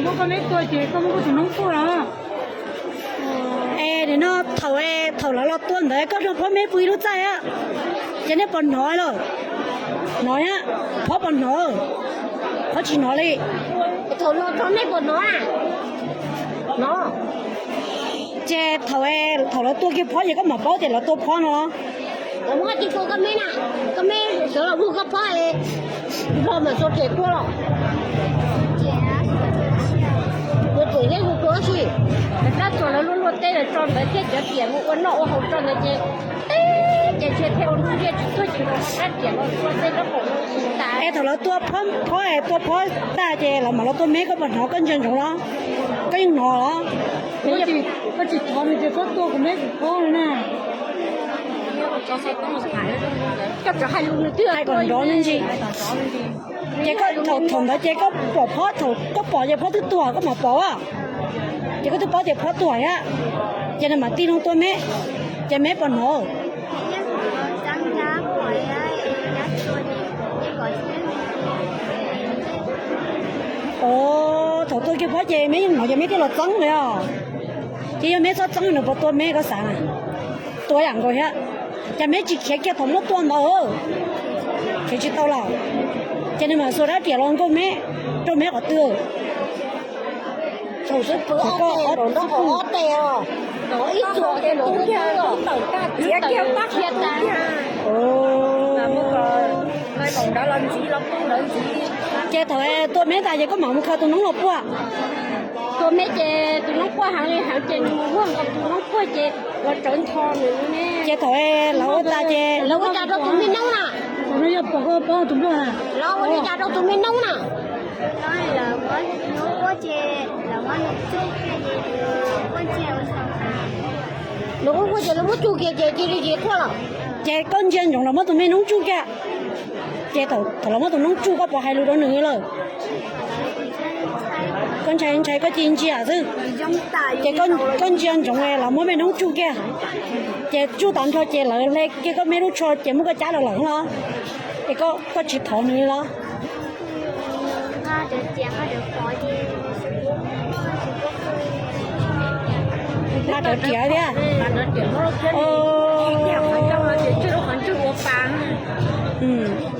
Muab koj meb tua ces koj muab koj tus noob tuaj los. Es nim no thaum, thaum lawv los tua ntawd koj nrog phob meb pw ib lub txaj a, ces nej puas hnov lawm? Hnov a, phob puas hnov? Phob tsis hnov li. Thaum los tso nej puas hnov? Hnov. Ces thaum, thaum lawv tua kiag phob ces koj mam paub tias lawv tua phob no. Lawv muab koj tua koj meb na, koj meb sawv los vug koj phob es nplog mam tso riam tuaj los. Tua riam yeej mus tua si. Rab txuas lawv luaj luaj teb lawv tso ntawd thiab cov riam mus ua noj ua haus tso ntawd ces teb ces ntshe pheej ua ntuj ntiaj tsis tuaj ces los rab riam los tua tej rab qus no tas. Es thaum lawv tua phob, phob es tua phob tag ces lawv mam los tua meb, koj puas hnov, koj ntsia ntsoov los? Koj yeej hnov los? Koj tsis thov nws ces koj tua kuv meb kuv phob no na. Hais kom nrov me ntsis. Ces koj thaum, thaum ntawd ces koj pom phob, thaum koj pom ces phob twb tuag koj mam pom a. Ces koj twb paub tias phob tuag thiab, ces nws mam tig loo tua meb, ces meb puas hnov? Os, thaum tua kiag phob ces meb yeej hnov ces meb thiaj los txeeb li os. Ces yog meb txhob txeeb nws puas tua meb koj xav na? Tua yam nkaus thiab. Cas meb tsis khiav kiag thaum muab tua ntawd? Khiav tsis tau lawm. Ces nws mam xuas rab riam los nkaug meb, rau meb qhov twg? Ces thaum tua meb tas ces koj mam mus khaws tus noob los puag. Tua meb ces tus noob puag heev li heev ces nws mus muab tus noob puag ces los tsawv ncho nws ne. Ces thaum lawv ua tas ces lawv ua cas rau tus me noob na? Lawv ua li cas rau tus me noob na? Lawv ua puag ces lawv muab tsuj kiag ces cia li ces quaj lawm. Ces koj ntsia ntsoov lawv muab tus me noob tsuj kiag. Ces thaum lawv muab tus noob tsuj koj puas hais lus rau nws lawm? Koj ntshai ntshai koj cia li ntsia xwb. Ces koj ntsia ntsoov lawv muab me noob tsuj kiag. Ces tsuj tas nrho ces lawv hle kiag koj me lub tsho ces muab koj cab los lawm los? Es koj tsis thov nws li los? Nqa rawv riam thiab.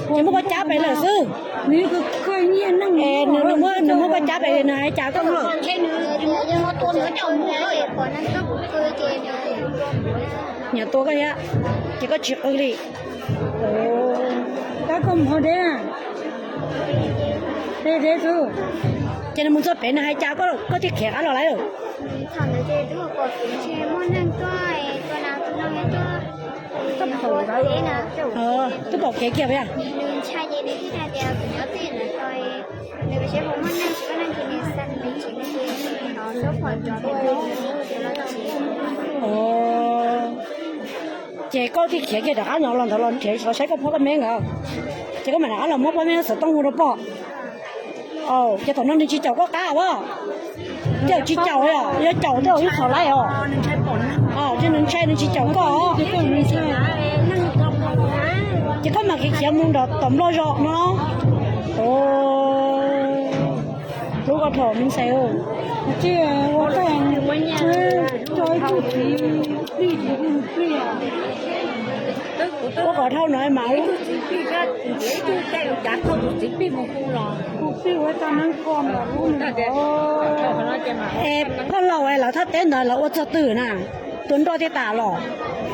Ces muab koj cab pem lawm xwb. Es nws, nws muab koj cab pem nws hais cas koj lawm? Nyiam tua koj thiab, ces koj tsis qw li. Tab koj mus ho deb, deb deb xwb. Ces nws mus txog pem nws hais cas koj, koj thiaj khiav qab los lawm? Twb pom kev kiag puas yog? Ces koj thiaj khiav kiag rov qab no los ntawd los nrhiav los saib koj phob koj me nkawd. Ces koj mam rov qab los muab phob me xov tooj hu rau pog. Ces thaum no nws tsis caum koj qab os? Tej zaum tsis caum, yog caum tej zaum ib txhom laib os. Ces nws ntshai nws tsis caum koj. Ces koj mam khiav khiav mus nram tom nplog zos no. Hlub koj dhau me ntxhais. Ua kom dhau no mas. Es phauj laus, lawv thaj teb ntawd lawv ua txog twg na? Tua nroj thiaj tas los?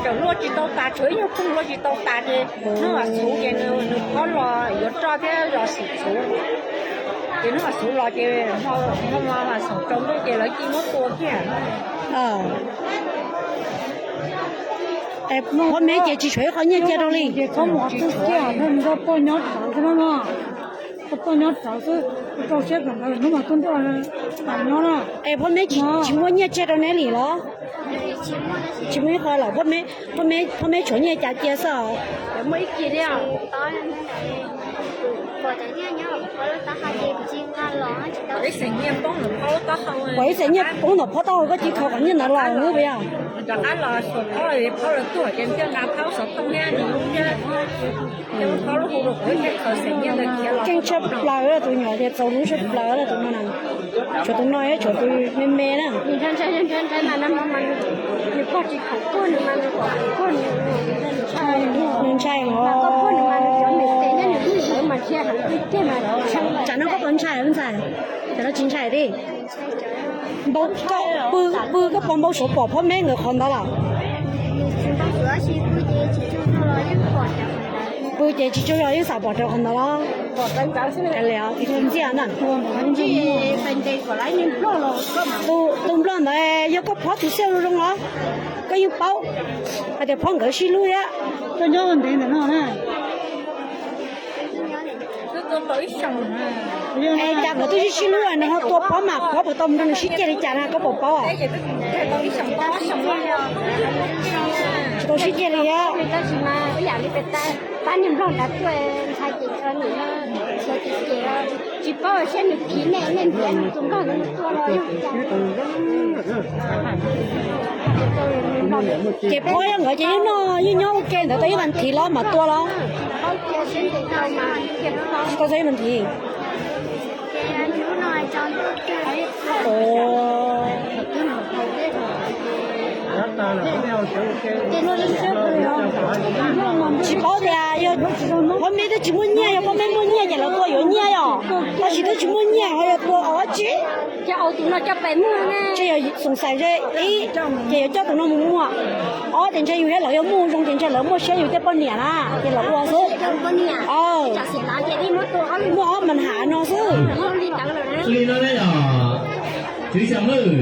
Tseem luaj tsis tau tas, tshuav ib nyuag phooj luaj tsis tau tas ces hnub vas xuv ces nws phob los yuav roj thiab los xum xuv. Ces hnub vas xuv los ces hmo vas xuv tsaus ntuj ces lawv cia muab tua kiag. Phob me ces tsis tshuav ib qho nyiaj cia rau li. Poj nyob rawv xwb, rau siab kom ntawd hnub mas tuaj nroj tas nyob na. Es phob me tsis muaj nyiaj cia rau neb li los? Tsis muaj ib qho lawm, phob me tshuav nyiaj cas cia xwb. Kom ib xeem nyiaj poob ntawm phob taub hau koj cia li khaws kom nyiaj ntawd los xwb puas yog? Keej tshaj plaws tus nyuam ces txaus hlub tshaj plaws tus no na. Tshuav tus no, tshuav tus me me na. Nws ntshai, nws ntshai, nws pog tsis khoom puag nws mas nws khoom puag nws. Nws ntshai os. Tsam no koj puas ntshai ntxhais? Tsam no tsis ntshai thiab. Npau, koj pw, pw koj puas npau suav pom phob meb nkawd qhov ntawd lawm? Pw ces tsis tsaug zog yeej xav pom rau qhov ntawd los? Ntxiag na. Tus nplog ntawd yog koj phob tus xiab zoo zoo los? Koj yeej paub hais tias phob nkawd sib hlub thiab. Es cas nkawd twb sib sib hlub nws ho tua phob mas phob puas tau mus nrog nws sib ceg li cas na, koj puas paub? Tsis tau sib ceg li thiab. Tsis paub siab nws khiv nej, nej ntiav nws tus nplog ntawd mus tua los yog cas. Ces phob yog nkawd ces yeej noj yeej nyob ua ke ntawd tau ib vas thiv los mam tua los? Tsis tau txog ib vas thiv. Tsis paub tias yog phob meb twb tsis muaj nyiaj, yog phob meb muaj nyiaj ces lawv tua yuav nyiaj yom, tab sis twb tsis muaj nyiaj ho yog tua ob tsi. Ces yog xoom xais ze ib, ces yuav coj tus no mus muag. Ob ces ntshe yus thiab lawv yuav muaj zoo ces ntshe lawv muaj siab yus tej poj niam na, ces lawv ua xwb. Muaj ob mas hav no xwb. Li no ne yom, txiv xyoo na.